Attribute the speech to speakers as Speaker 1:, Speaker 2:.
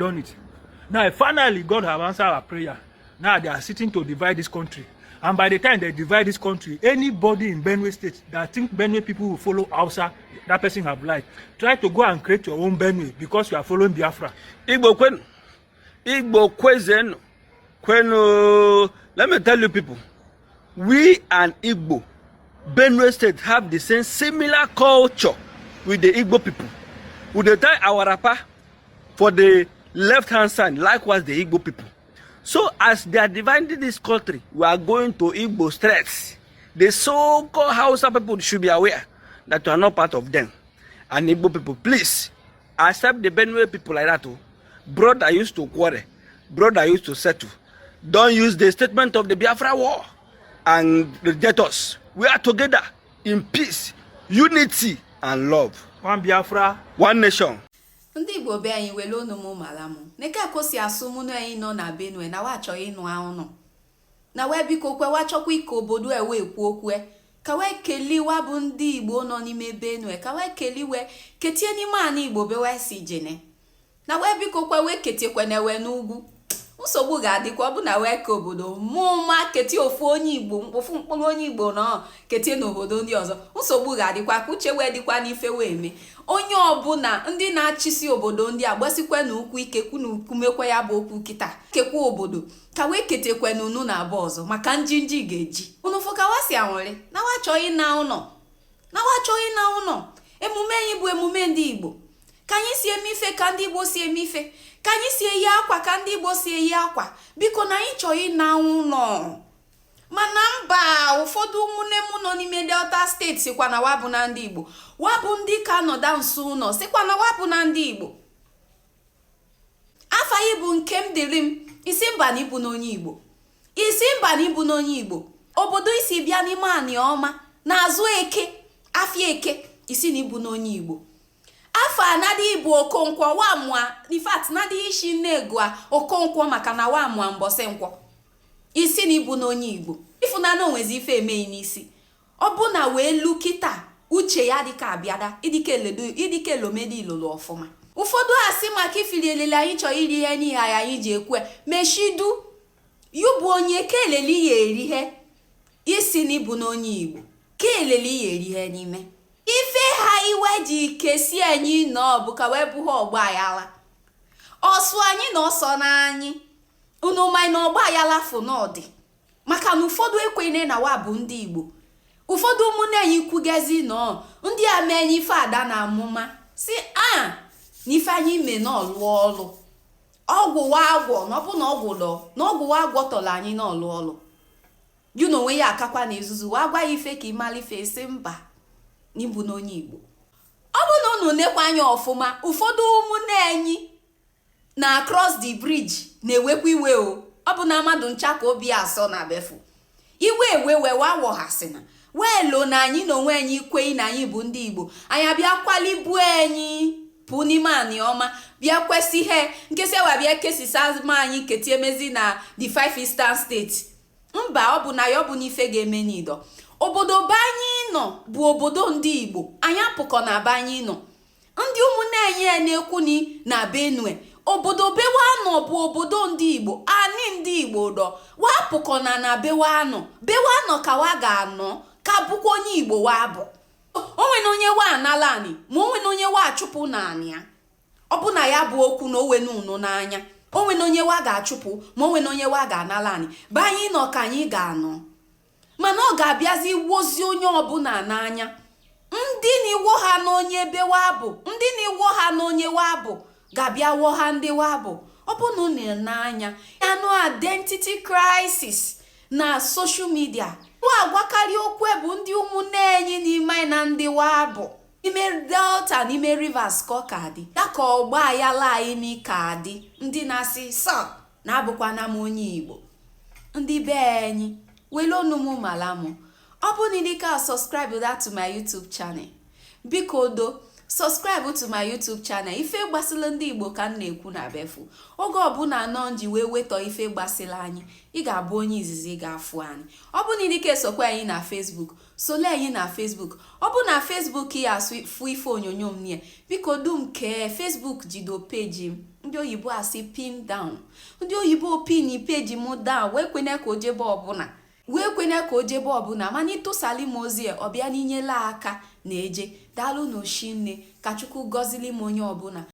Speaker 1: Done it. Now, finally, God have answered our prayer. Now they are sitting to divide this country. And by the time they divide this country, anybody in Benue State that think Benue people will follow Hausa, that person have lied. Try to go and create your own Benue because you are following Biafra.
Speaker 2: Igbo kwenu. Igbo kwezenu. Kwenu. Let me tell you people, we and Igbo, Benue State have the same similar culture with the Igbo people. We dey tie our wrapper for the left hand side, likewise the Igbo people. So as they are dividing this country, we are going to Igbo straight. The so-called Hausa people should be aware that you are not part of them. And Igbo people, please accept the Benue people like that. Oh. Brother used to quarrel, brother used to settle. Don't use the statement of the Biafra war and reject us. We are together in peace, unity, and love.
Speaker 1: One Biafra,
Speaker 2: One nation.
Speaker 3: Ndị Igbo be anyị, wele onu m mara mụ neke ka o si asụ mụ na anyị nọ na Benue na wa achọghị ịnụ ụnụ na wee biko kwe wa chọkwa ike obodo e wee kwu okwu ka wee keliwa bụ ndị Igbo nọ n'ime Benue, ka wee keliwe ketie n'ime ana Igbo be wee si jene na wee biko kwe wee ketiekwe wee n'ugwu. Nsogbu ga-adịkwa ọ bụ na wee ka obodo mụma ketie ofu onye Igbo, ofu mkpụrụ onye Igbo nọ ketie n'obodo ndị ọzọ. Nsogbu ga-adịkwa ka uche wee dịkwa n'ife wee mee onye ọbụla. Ndị na-achịsi obodo ndị a gbasikwa na ukwu ike kwunu kumekwa ya bụ okwu kịta kekwa obodo ka wee ketekwe n'unu na abụọ ọzọ, maka njinji ga-eji unu fụ ka wa si anwụrị na wa chọọ ịna ụnọ, na wa chọọ ịna ụnọ. Emume anyị bụ emume ndị Igbo, ka anyị si eme ife ka ndị Igbo si eme ife, ka anyị si eyi akwa ka ndị Igbo si eyi akwa. Biko, na anyị chọọ ịna ụlọ, mana mba, ụfọdụ ụmụnne m nọ n'ime Delta Steeti sikwa na wa bụ na ndị Igbo, wa bụ ndị ka nọda nso ụlọ, sikwa na wa bụ na ndị Igbo. Afa anyị bụ nke m dịrị m isi mba na ịbụ n'onye Igbo, isi mba na ịbụ n'onye Igbo. Obodo isi bịa n'ime anị ọma n'azụ eke afịa eke, isi na ịbụ n'onye Igbo. Afọ anadị ịbụ Okonkwo wamụa ifat nadị isi nne-egua Okonkwo, maka na wamụa mbọsị nkwọ, isi na ịbụ n'onye Igbo. Ịfụnanya onwezi ife emeghị n'isi ọ bụ na wee lu kịta uche ya dịka abịada ịdịka eledo ịdịka elomedi ilolo ọfụma. Ụfọdụ asị maka ifili elele anyị chọrọ iri ihe n'ihe anyị anyị ji ekwe meshidu yu bụ onye ka elele ya erihe, isi na ịbụ n'onye Igbo ka elele ya erihe n'ime ife ha iwe ji kesie anyị nọ bụ ka wee bụghị ọgba aghara ọsụ anyị na ọsọ n'anyị. Unu ma na ọgba aghara fụ n'ọdị maka na ụfọdụ ekwenye na wa bụ ndị Igbo. Ụfọdụ ụmụnne anyị kwugezi nọ ndị a mee ife ada na amụma si a na ife anyị mee na ọlụ ọlụ ọgwụ wa agwọ na ọ bụ na ọgwụ lọ na ọgwụ wa agwọtọrọ anyị na ọlụ ọlụ gị na onwe ya akakwa na ezuzu wa gwa ya ife ka ịmara ife esi mba n'ịbụ n'onye Igbo. Ọ bụ na unu nekwa anya ọfụma, ụfọdụ ụmụnne anyị na across the bridge na-ewekwa iwe o. Ọ bụ na mmadụ ncha ka obi asọ na befu iwe ewe wee wawọghasịna wee lo na anyị na onwe anyị kweghị na anyị bụ ndị Igbo. Anyị abịa kwalibu anyị pụ n'ime anị ọma, bịa kwesị ihe nkesị ewa bịa kesisa ma anyị ketie na the five eastern states. Mba, ọ bụ na ya ọ bụ n'ife ga-eme n'ido obodo be anyị nọ bụ obodo ndị Igbo. Anyị apụkọ na be anyị nọ. Ndị ụmụnne anyị a na-ekwu na Benue, obodo bewa nọ bụ obodo ndị Igbo, anyị ndị Igbo dọ wapụkọ na bewa nọ, bewa nọ ka wa ga-anọ ka bụkwa onye Igbo wa bụ onwe na onye wa anala anị, ma onwe na onye wa achụpụ na anị ya. Ọ bụ na ya bụ okwu na owe n'unu n'anya onwe na onye wa ga-achụpụ, ma onwe na onye wa ga-anala anị be anyị nọ ka anyị ga-anọ. Mana ọ ga-abịazi wozi onye ọbụla n'anya. Ndị na-iwo ha n'onye be wa bụ ndị na-iwo ha n'onye wa bụ ga-abịa wọ ha ndị wa bụ. Ọ bụ na unu n'anya anụ identity crisis na social media wa agwakarị okwu bụ ndị ụmụnne anyị n'ime na ndị wa bụ n'ime Delta, n'ime Rivers, ka ọ ka dị ya ka ọgba ayala anyị n'ike adị. Ndị na-asị sọ na-abụkwana m onye Igbo, ndị be anyị, wele onu m mala m. Ọ bụ na ị subscribe that to my YouTube channel, biko do subscribe to my YouTube channel. Ife gbasara ndị Igbo ka m na-ekwu na befu oge ọbụla nọ nji wee wetọ ife gbasara anyị. Ị ga-abụ onye izizi ga-afụ anyị. Ọ bụ na ịdịka esokwa anyị na Facebook, sole anyị na Facebook. Ọ bụ na Facebook ya asụ fụ ife onyonyo m nie, biko dum kee Facebook jido peji m. Ndị oyibo asị pin down. Ndị oyibo pin page m down, wee kwene ka o jebe ọbụla, wee kwene ka o jebe ọbụla. Mana ịtụsali m ozi a, ọ bịa n'inyela aka na eje. Daalụ na oshinne, ka Chukwu gọzili m onye ọbụla.